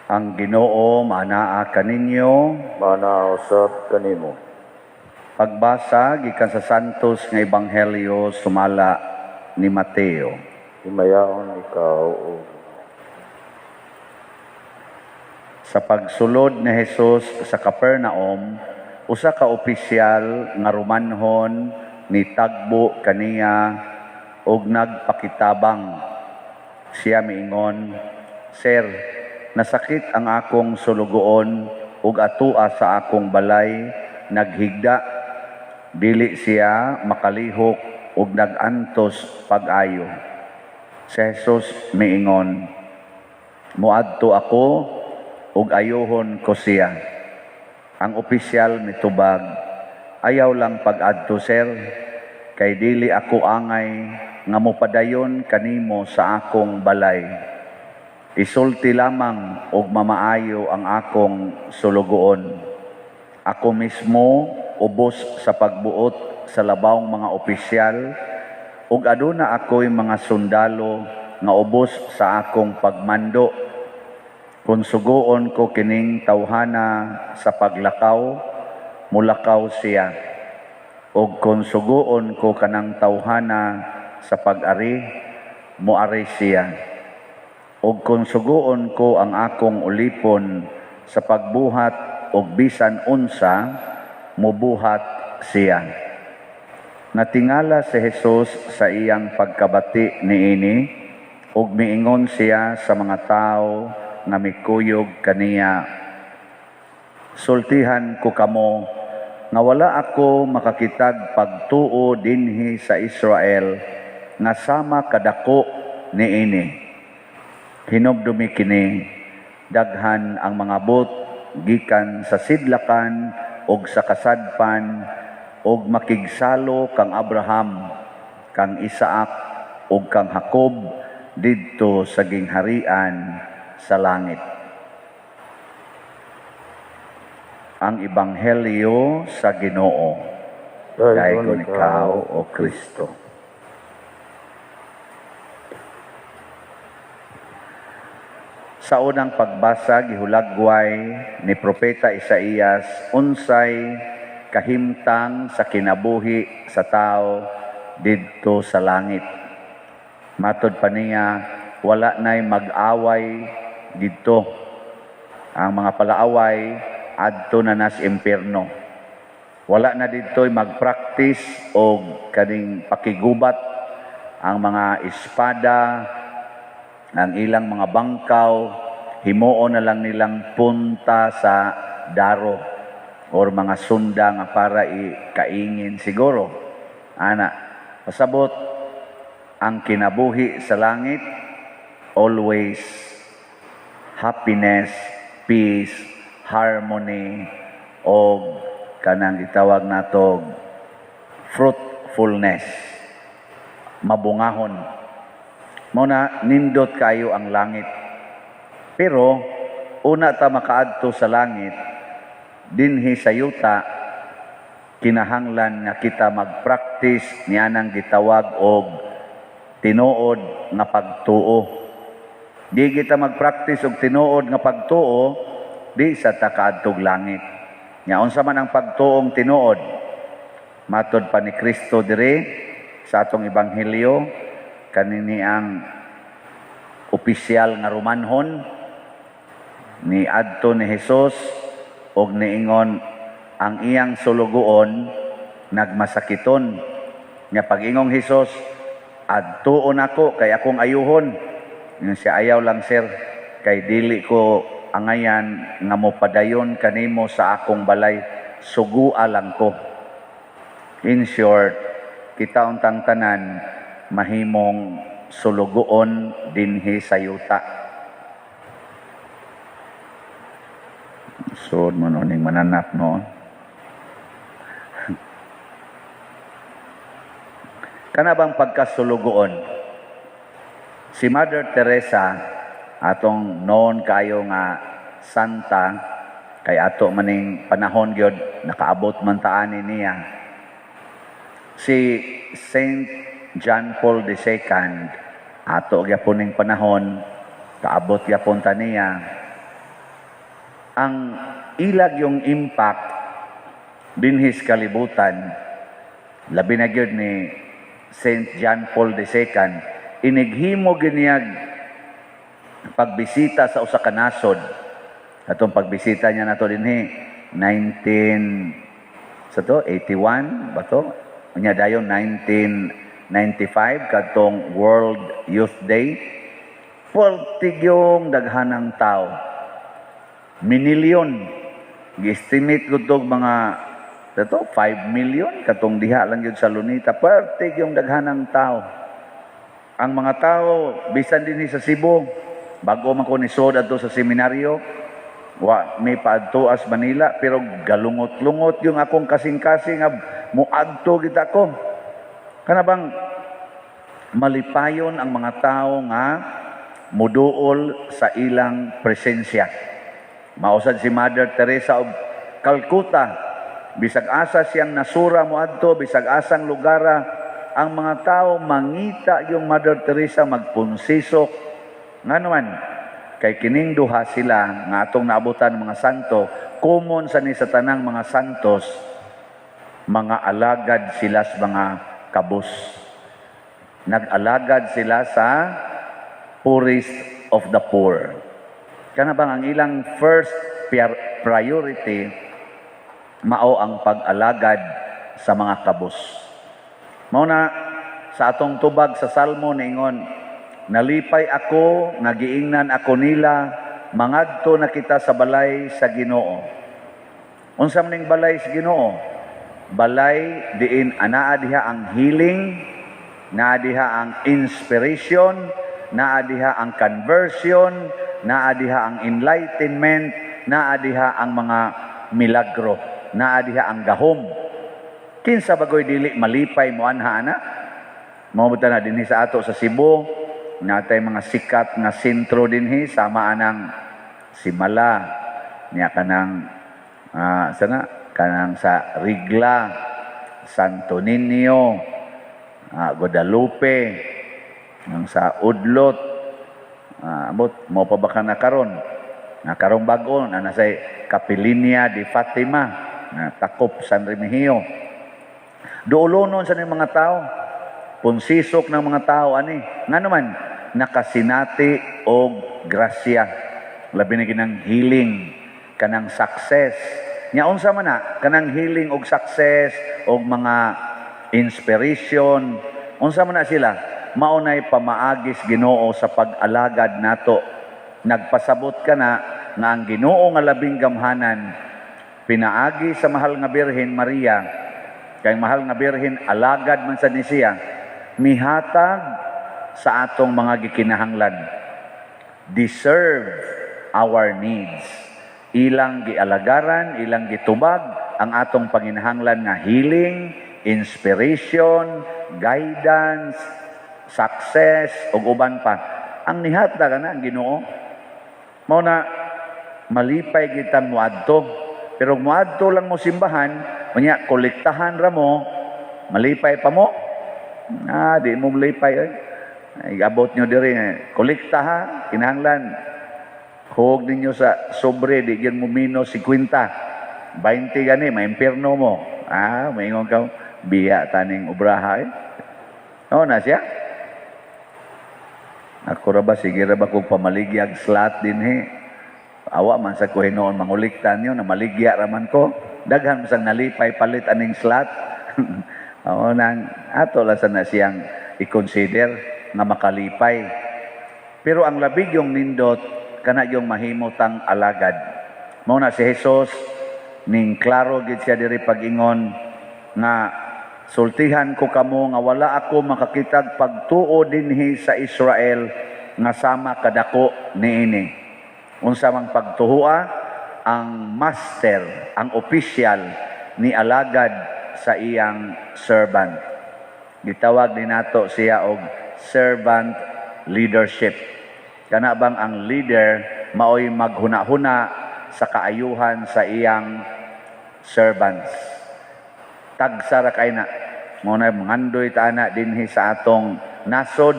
Ang Ginoo maanaa kaninyo. Maanaa usab kanimo. Pagbasa gikan sa Santos nga Ebanghelyo sumala ni Mateo. Himayaon ikaw, O Sa pagsulod ni Jesus sa Capernaum, usa ka opisyal nga Romanhon ni tagbo kaniya og nagpakitabang. Siya miingon, "Sir, nasakit ang akong sulugoon ug atua sa akong balay naghigda. Dili siya makalihok ug nagantos pag-ayo." Si Jesus miingon, "Muadto ako ug ayuhon ko siya." Ang opisyal mitubag, "Ayaw lang pag-adto, sir, kay dili ako angay nga mopadayon kanimo sa akong balay. Isulti lamang og mamaayo ang akong sulugoon. Ako mismo ubos sa pagbuot sa labawng mga opisyal ug aduna ako'y mga sundalo nga ubos sa akong pagmando. Kung suguon ko kining tawhana sa paglakaw, mulakaw siya. Og kung suguon ko kanang tawhana sa pag-ari, moari siya. Og kung suguon ko ang akong ulipon sa pagbuhat og bisan unsa, mubuhat siya." Natingala si Jesus sa iyang pagkabati niini ug miingon siya sa mga tawo nga mikuyog kaniya, "Sultihan ko kamo nga wala ako makakitag pagtuo dinhi sa Israel nga sama kadako niini. Hinumdumi kini, daghan ang mga bot gikan sa sidlakan ug sa kasadpan og makigsalo kang Abraham, kang Isaac ug kang Jacob didto sa gingharian sa langit." Ang Ebanghelyo sa Ginoo. Daygon Daygon ikaw, O Kristo. Sa unang pagbasa, gihulagway ni Propeta Isaías unsay kahimtang sa kinabuhi sa tao didto sa langit. Matod pa niya, wala na'y mag-away didto. Ang mga palaaway adto na nas impierno. Wala na didto'y magpractice og kaning pakigubat ang mga espada, ang ilang mga bangkaw, himuon na lang nilang punta sa daro or mga sunda nga para ikaingin siguro. Ana, pasabot ang kinabuhi sa langit, always happiness, peace, harmony, og kanang gitawag nato fruitfulness, mabungahon. Mao na nindot kayo ang langit. Pero una ta makaadto sa langit, dinhi sa yuta kinahanglan nga kita magpractice nianang gitawag og tinuod nga pagtuo. Di kita magpractice og tinuod nga pagtuo, di sa ta kaadtog langit. Nya unsa man ang pagtuong tinuod? Matod pa ni Kristo diri sa atong ebanghelyo, kanini ang opisyal nga Romanhon ni adto ni Jesus og niingon ang iyang sulugoon nagmasakiton. Nya pag-ingong Hesus, "Adtuon ako kay akong ayuhon." Ingon siya, "Ayaw lang, sir, kay dili ko angayan nga mopadayon kanimo sa akong balay, sugua lang ko." In short, kita untang tanan mahimong sulugoon dinhi sa yuta. Sud mo no ning mananap no. Kana bang pagkasulugoon? Si Mother Teresa, atong noon kayo nga santa, kay ato maning panahon gyud nakaabot man taani niya. Si Saint John Paul II, ato gyapon ning panahon, kaabot gyapon ta niya. Ang ilag yung impact dinhi sa kalibutan, labi na gyud ni Saint John Paul II, inighimo gyud niyag pagbisita sa usa ka nasod. Atong pagbisita niya nato dinhi 19 sa to 81 ba to? Unya dayon 1995 kadtong World Youth Day. Perti yung daghanang tao. Minilyon. Gi-estimate ko tog mga ato 5 million katong diha lang yun sa Luneta. Perti yung daghanang tao. Ang mga tao bisan dinhi sa Cebu, bago man ko nisod adto sa seminaryo, wa may paadto as Manila, pero galungot-lungot yung akong kasing-kasing nga muadto kita ko. Kana bang malipayon ang mga tao nga muduol sa ilang presensya. Mao sad si Mother Teresa of Calcutta, bisag asa siyang nasura moadto, bisag asang lugara, ang mga tao mangita yung Mother Teresa, magpunsisok. Nga naman, kay kining duha sila nga atong naabutan mga santo, common sa ni sa tanang mga santos, mga alagad sila sa mga kabus. Nag-alagad sila sa poorest of the poor. Kana bang ang ilang first priority mao ang pag-alagad sa mga kabus. Mao na sa atong tubag sa Salmo niingon, "Nalipay ako nga giingnan ako nila, mangadto na kita sa balay sa Ginoo." Unsa man ning balay sa Ginoo? Balay diin anaa diha ang healing, naa diha ang inspiration, naa diha ang conversion, naa diha ang enlightenment, naa diha ang mga milagro, naa diha ang gahom. Kinsa bagoy dili malipay mo anha ana? Mao na dinhi sa ato sa Cebu, natay mga sikat nga sentro dinhi sama anang Simala, niya kanang sana kanang sa Rigla, Santo Niño, Guadalupe, ang sa Udlot, ambot mo pa ba ka na karon? Nga karong bag-o na nasa Kapilinia de Fatima, na takop San Remigio. Duulonon sa ning mga tao. Punsisok ng mga tao ani. Nga naman, nakasinati og grasya. Labi na kinang healing, kanang success. Nya unsa man na kanang healing og success og mga inspiration, unsa man na sila? Mao nay pamaagis Ginoo sa pag-alagad nato. Nagpasabot ka na nga ang Ginoo nga labing gamhanan pinaagi sa mahal nga Birhen Maria, kay mahal nga Birhen alagad man sa ni siya, mihatag sa atong mga gikinahanglan, deserve our needs. Ilang gialagaran, ilang gitubag ang atong panginahanglan nga healing, inspiration, guidance, success ug uban pa. Ang nihatag ana ang Ginoo. Mao na malipay kita moadto. Pero moadto lang mo simbahan, unya kolektahan ra mo, malipay pa mo? Ah, di mo malipay oy. Ay, abot nyo diri, eh. Kolekta ha, kinahanglan. Hug ninyo sa sobre, di gyud mo minus 50. 20 gani, maimpirno mo. Ah, maingon ka, biya taning obraha eh. Oo na siya. Ako ra ba, sige ra ba kung pamaligyag slot din he. Awa man sa ko hinuon mangulikta niyo na maligya raman ko. Daghan man sang nalipay palit aning slot. Oo nang ato lang sa na siyang i-consider nga makalipay. Pero ang labig yung nindot kana yung mahimutang alagad. Mao na si Jesus ning klaro gid siya diri pag-ingon nga, "Sultihan ko kamo nga wala ako makakitag pagtuo dinhi sa Israel nga sama kadako niini." Unsa mang pagtuoa? Ang master, ang official ni alagad sa iyang servant. Gitawag ni nato siya og servant leadership. Kana bang ang leader maoy maghuna-huna sa kaayuhan sa iyang servants. Tagsa ra kay na. Mao na mangandoy ta ana dinhi sa atong nasod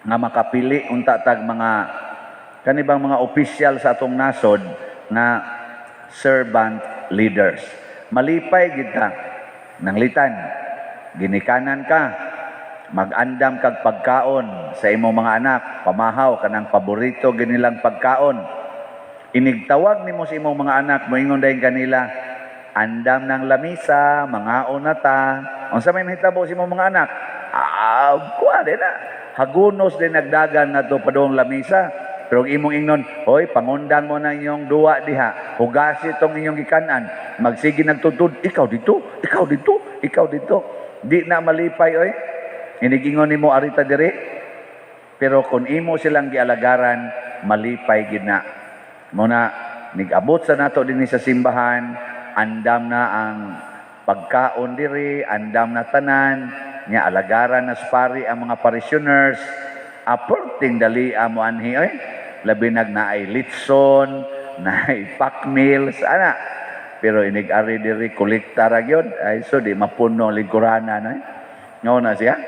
nga makapili unta tag mga kanibang mga opisyal sa atong nasod nga servant leaders. Malipay kita nanglitan, ginikanan ka, mag-andam kag pagkaon sa imong mga anak, pamahaw kanang paborito ginilang pagkaon. Inigtawag nimo sa imong mga anak, moingon dayon kanila, "Andam ng lamisa, mangaon na ta." Unsa may mahitabo sa imong mga anak? Ah, kuha din na. Hagunos din nagdagan nga to padung lamisa. Pero ang imong ingnon, "Hoy, pangundang mo na inyong duwa diha. Hugasi itong inyong gikanan." Magsige nagtutud, ikaw dito, ikaw dito, ikaw dito. Di na malipay, oy. Inigingon nimo arita diri. Pero kung imo silang gialagaran, malipay gid na. Muna, nigabot sa nato dinhi sa simbahan, andam na ang pagkaon diri, andam na tanan, nya alagaran na sa pari ang mga parishioners, aperting dali mo anhi oy. Labi nag naay litson, naay pack meals, ana. Pero inig-ari diri kolekta ra gyud, ay so di mapuno ang lingkuranan ay. Ngao na siya.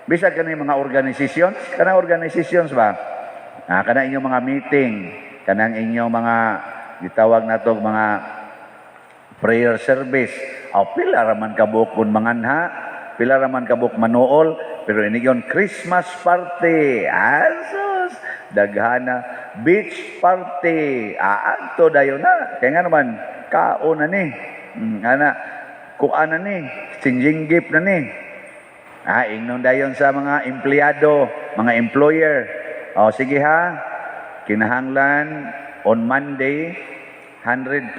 Bisag kani mga organizations, kanang organizations ba? Ah, kanang inyong mga meeting, kanang inyong mga gitawag nato mga prayer service. Aw, pila ra man kabuok kun manganha, pila ra man kabuok manuol, pero inigon Christmas party. Asus, daghana beach party. Ah, adto dayon na. Kaya nga naman kaon na ni. Ana, kuan na ni, sinjinggip na ni. Ah, ingnon dayon sa mga empleyado, mga employer. O sige ha, kinahanglan on Monday 100%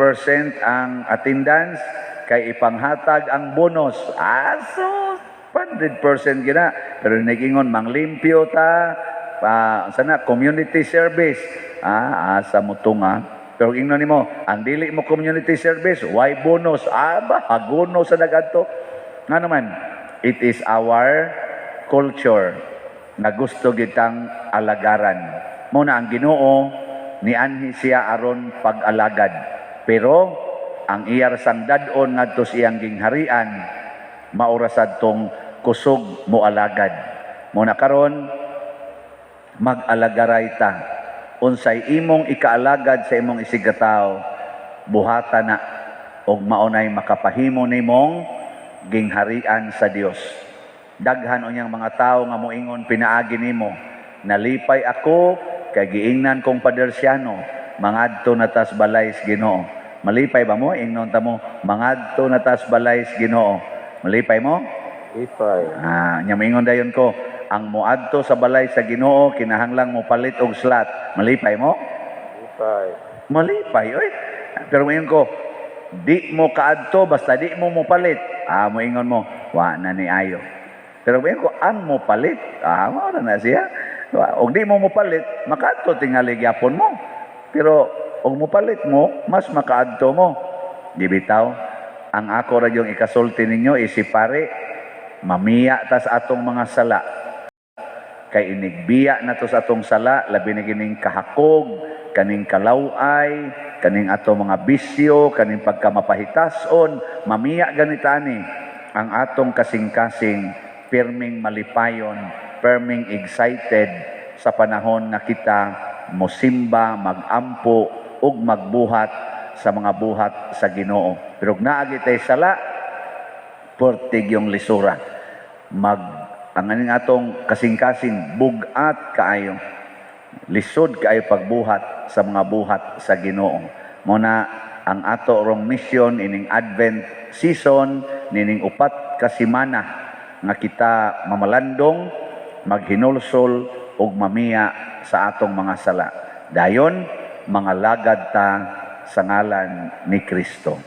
ang attendance kay ipanghatag ang bonus. Aso, 100% gina. Pero nagingon manglimpyo ta, pa, sana community service. Ah, asa mo tunga. Pero ingnon nimo, ang dili mo community service, why bonus? Ah, ba, haguno sa dagadto. Nga naman, it is our culture na gusto gitang alagaran. Muna ang Ginoo nianhi siya aron pag-alagad. Pero ang iyar sang dad-on ngadto sa iyang gingharian maura sadtong kusog mo alagad. Muna karon mag-alagaray ta. Unsay imong ikaalagad sa imong isigkatawo, buhata na og maunay makapahimo nimong gingharian sa Dios. Daghan unyang mga tawo nga moingon pinaagi nimo, "Nalipay ako kay giingnan kong Pader Siano, mangadto na tas balay sa Ginoo." Malipay ba mo? Ingnon ta mo, "Mangadto na tas balay sa Ginoo." Malipay mo? Lipay. Ah, nya moingon dayon ko, ang moadto sa balay sa Ginoo kinahanglang mo palit og slot. Malipay mo? Lipay. Malipay, oy. Pero moingon ko, di mo kaadto basta di mo mopalit. Ah, moingon mo, wa na ni ayo. Pero moingon ko, ang mopalit, ah, mao na na siya. Og di mo mopalit, makaadto tingali gyapon mo. Pero og mopalit mo, mas makaadto mo. Di bitaw? Ang ako ra yung ikasulti ninyo is si pare, mamiya tas atong mga sala kay inigbiya na to sa atong sala, labi na kining kahakog, kaning kalaway, kaning ato mga bisyo, kaning pagkamapahitason. Mamiya ganita ni ang atong kasing-kasing, pirming malipayon, perming excited sa panahon nga kita mosimba, magampo ug magbuhat sa mga buhat sa Ginoo. Pero kung naa tay sala, pertig yung lisura. Mag ang aning atong kasing-kasing bugat kaayo. Lisod kaayo pagbuhat sa mga buhat sa Ginoo. Muna ang ato rong mission ining Advent season nining 4 ka semana nga kita mamalandong, maghinulsol ug mamiya sa atong mga sala. Dayon mga lagad ta sa ngalan ni Kristo.